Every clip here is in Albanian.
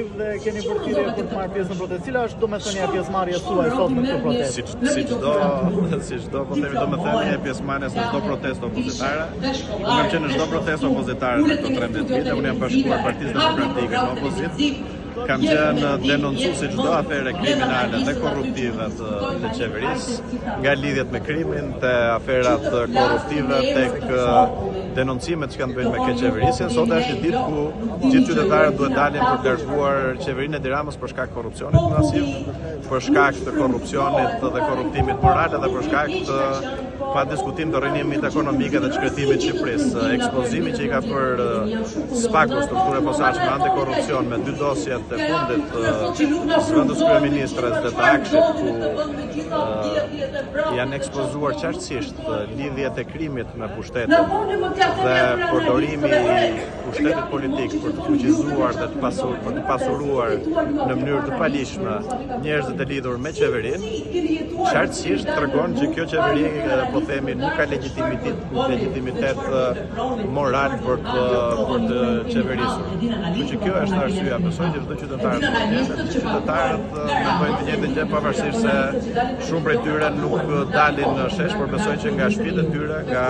aktiv dhe keni bërë thirrje për të marrë pjesë në protestë. Cila është domethënia e pjesëmarrjes suaj sot në këtë protestë? Si si çdo si çdo po themi domethënia e pjesëmarrjes në çdo protestë opozitare. Unë kam qenë në çdo protestë opozitare në këto 13 vite, unë jam bashkuar Partisë Demokratike në opozitë. Kam qenë denoncues i çdo afere kriminale dhe korruptive të, të qeverisë, nga lidhjet me krimin, te aferat korruptive, tek denoncimet që kanë të bëjnë me keqqeverisjen. Sot është një ditë ku gjithë qytetarët duhet dalin për të larguar qeverinë e Edi Ramës për shkak korrupsionit masiv, për shkak të korrupsionit dhe korruptimit moral dhe për shkak të pa diskutim të rrënimit ekonomik dhe të shkretimit të Shqipërisë. Ekspozimi që i ka bërë SPAK-u, struktura e posaçme antikorrupsion me dy dosjet e fundit të zëvendës kryeministres dhe të AKSHI-t ku janë ekspozuar qartësisht lidhjet e krimit me pushtetin dhe përdorimi i pushtetit politik për të fuqizuar dhe të pasur, për të pasuruar në mënyrë të paligjshme njerëzit e lidhur me qeverinë, qartësisht tregon që kjo qeveri po themi nuk ka legjitimitet, legjitimitet moral për të për të qeverisur. Kështu që kjo është arsyeja, besoj që çdo qytetar të gjithë qytetarët mendojnë të njëjtën gjë pavarësisht se shumë prej tyre nuk dalin në shesh, por besoj që nga shtëpitë e tyre, nga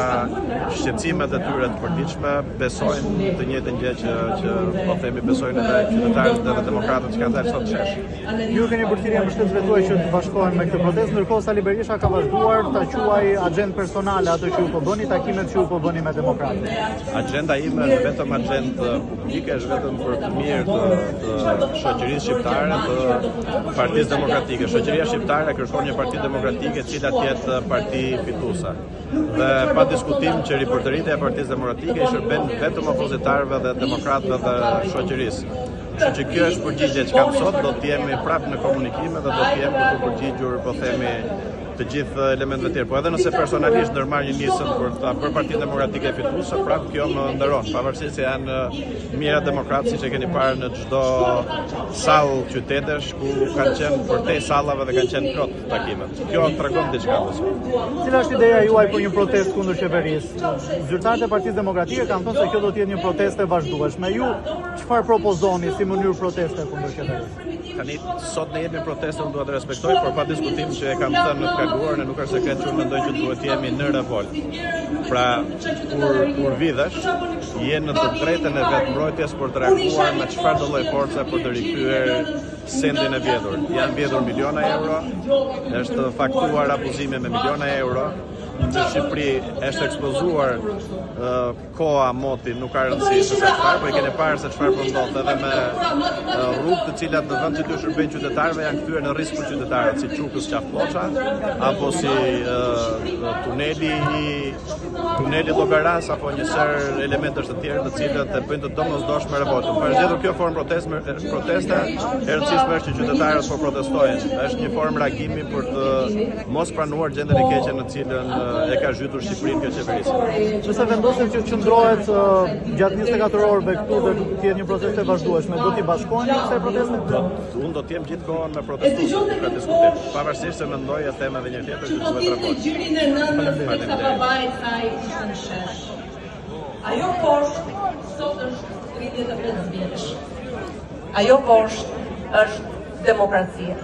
shqetësimet e tyre të përditshme, besojnë të njëjtën gjë që që po themi besojnë edhe qytetarët dhe demokratët që kanë dalë sot në shesh. Ju keni bërë thirrje mbështetësve tuaj që të bashkohen me këtë protestë, ndërkohë Sali Berisha ka vazhduar ta quajë agjendë personale atë që ju po bëni, takimet që ju po bëni me demokratët. Agjenda ime është vetëm agjendë publike, është vetëm për të mirë të, të shoqërisë shqiptare, të Partisë Demokratike. Shoqëria shqiptare kërkon një parti demokratike e cila të jetë parti fituese. Dhe pa diskutim që ripërtëritja e Partisë Demokratike i shërben vetëm opozitarëve dhe demokratëve dhe shoqërisë. Kështu që kjo është përgjigja që kam sot, do të jemi prapë në komunikime dhe do të jem për t'u përgjigjur, po themi, të gjithë elementëve të tjerë. Po edhe nëse personalisht ndërmarr një nismë për ta bërë Partinë Demokratike fituese, prapë kjo më nderon, pavarësisht se janë mijëra demokratë siç e keni parë në çdo sallë qytetesh ku kanë qenë përtej sallave dhe kanë qenë plot takimet. Kjo tregon diçka besoj. Cila është ideja juaj për një protestë kundër qeverisë? Zyrtarët e Partisë Demokratike kanë thënë se kjo do të jetë një protestë e vazhdueshme. Ju çfarë propozoni si mënyrë proteste kundër qeverisë? Tani sot ne jemi në protestë, unë dua të respektoj, por pa diskutim që e kam thënë në të kaluarën, nuk është sekret që unë mendoj që duhet të jemi në revoltë. Pra, kur kur vidhesh, je në të drejtën e vetëmbrojtjes për të reaguar me çfarëdo lloj force për të rikthyer sendin e vjedhur. Janë vjedhur miliona euro, është faktuar abuzimi me miliona euro. Në Shqipëri është ekspozuar koha, moti, nuk ka rëndësi se sa çfarë, po e keni parë se çfarë po ndodh edhe me rrugë të cilat në vend që t'u shërbejnë qytetarëve janë kthyer në risk për qytetarët, si Qukës Qafë Plloça, apo si tuneli i tuneli Llogarasë apo një sërë elementësh të tjerë të cilët e bëjnë të domosdoshme revoltën. Pa zgjedhur kjo formë proteste, proteste, e rëndësishme është që qytetarët po protestojnë. Është një formë reagimi për të mos pranuar gjendjen e keqe në të cilën e ka zhytur Shqipërinë kjo qeverisje. Nëse vendoset që të qëndrohet gjatë 24 orëve këtu dhe të jetë një protestë e vazhdueshme, do t'i bashkoheni kësaj proteste? Do, unë do të jem gjithë kohën me protestuesit, nuk ka diskutim. Pavarësisht se mendoj e them edhe një tjetër që duhet revoltë. Ajo poshtë sot është 35 vjeç. Ajo poshtë është demokracia.